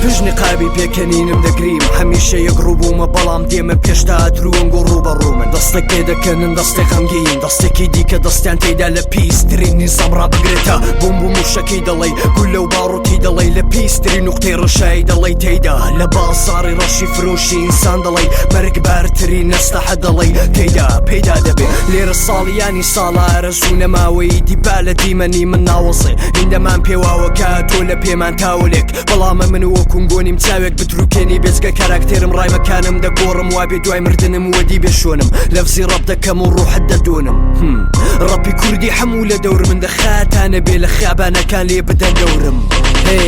پشت نیقابی پێکەنینم دەگریم هەمیشە یەک ڕوو بوومە بەڵام دێمە پێش تا ئەترووم گۆ ڕوو بە ڕوو من دەستێک پێدەکەنن دەستێک غەمگین دەستێکی دیکە دەستیان تێیدا لە پیسترین نیزام ڕابگرێتە بۆمب و موشەکی دەڵێی گولە و باڕوتی دەڵێی لە پیسترین نوقتەی ڕەشایی دەڵێی تێیدا لە بازاڕی ڕەشی فرۆشی ئینسان دەڵێی مەرگبارترین ئەسلەحە دەڵێی تێیدا پەیدا دەبێ لێرە ساڵیانی ساڵە ئارەزوو نەماوە ئیدی با لە دیمەنی من ناوەزێ هیندەمان پێواوە کە تۆ لە پێمان تاولێک بەڵام من وەکوم گۆنیم چاوێک بتروکێنی بێجگە کاراکتێرم ڕایمەکانم دەگۆڕم وابێ دوای مردنم وەدی بێ شۆنم لەفزی ڕەپ دەکەم و ڕوحت دەدۆنم ڕەپی کوردی هەموو لە دەور من دەخاتانە بێ لە خیابانەکان لێ بدەن دەورم هێ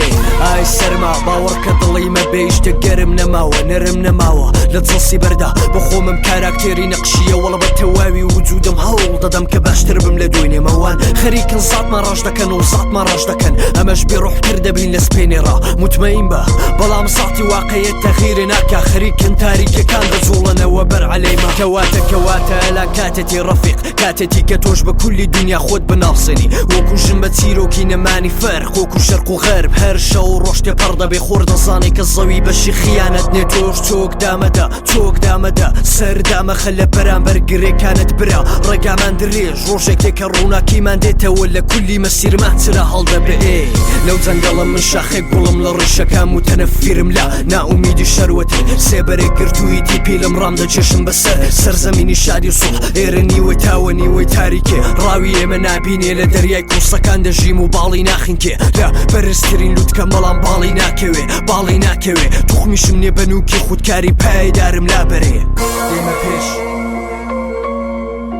ئای سەرما باوەڕکە دڵی مە بێشتە گەرم نەماوە نەرم نەماوە لە جڵسی بەردا بە خۆمم کاراکتێری نەقشیە وەڵە بە تەواوی وجودم هەوڵ دەدەم کە باشتر بم لە دوێنێمەوان خەریکن زاتمان ڕەش دەکەن و زاتمان ڕەش دەکەن ئەمەش بێ ڕۆحتر دەبین لە سپێنێ ڕا متمەین بە بەڵام ساتی واقعیت تەغیرێ ناکا خەریکن تاریکەکان دەجوڵەنەوە بەر عەلەیمە کەواتە کەواتە ئەلان کاتێتی ڕەفیق کاتێتی کە تۆش بە کولی دنیا خۆت بناسێنی وەکو ژن بە چیرۆکی نەمانی فەرق وەکو شەرق و غەرب هەر شەو ڕۆژ تێپەڕ دەبێ خۆر دەزانێ کە زەوی بەشی خیانەت نێ تۆش چۆک دامەدە چۆک دامەدە سەر دامەخە لە بەرامبەر گرێکانت برا ڕێگامان درێژ ڕۆژێک دێ کە ڕووناکیمان دێتەوە لە کولی مەسیرمان چرا هەڵدەبێ لەو جەنگەڵە من شاخێک گوڵم لە ڕیشەکان و تەنەفیرم لە نائومیدی شەروەتێ سێبەرێک گرتوویتی پیلم ڕام دەکێشم بەسەر سەرزەمینی شادی و سوڵح ئێرە نیوەی تاوە نیوەی تاریکێ ڕاوی ئێمە نابینێ لە دەریای کوسەکان دەژیم و باڵی ناخنکێ لە بەرزترین لوتکەم بەڵام باڵی ناکەوێ باڵی ناکەوێ توخمیشم نیە بەنوکی خودکاری پایدارم لابەرێ دێمە پێش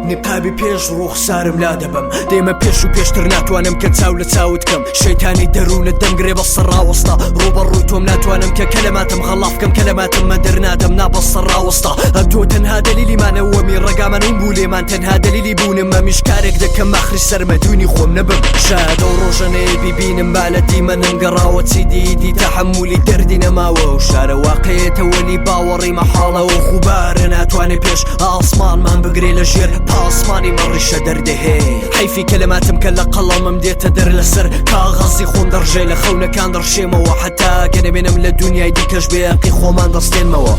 نیقابی پێش ڕووخسارم لادەبەم دێمە پێش و پێشتر ناتوانم کە چاو لە چاوت کەم شەیتانی دەروونت دەمگرێ بەسە ڕاوەستا ڕووبەڕووی تۆم ناتوانم کە کەلەماتم غەڵاف کەم کەلەماتم مەدەر نادەم نابەسە ڕاوەستا تۆ تەنها دەلیلی مانەوەمی ڕێگامان ون بوو لێمان تەنها دەلیلی بوونم مەمیش کارێک دەکەم ئاخری سەرمەدوونی خۆم نەبم شایەد ئەو ڕۆژە نەیە بیبینم با لە دیمەنم گەڕاوە چیدی ئیدی تەحەمولی دەردی نەماوە و شارە واقعێتە وەلی باوەڕی مەحاڵە و خوبارە ناتوانێ پێش ئاسمانمان بگرێ لە ژێر پاسمانی مەڕیشە دەردەهێ حەیفی کەلەماتم کە لە قەڵەمم دێتە دەر لەسەر کاغەزی خۆم دەڕژێ لە خەونەکان دەڕشێمەوە حەتا کە نەمێنم لە دونیای دیکەش بێ ئەقی خۆمان دەستێنمەوە.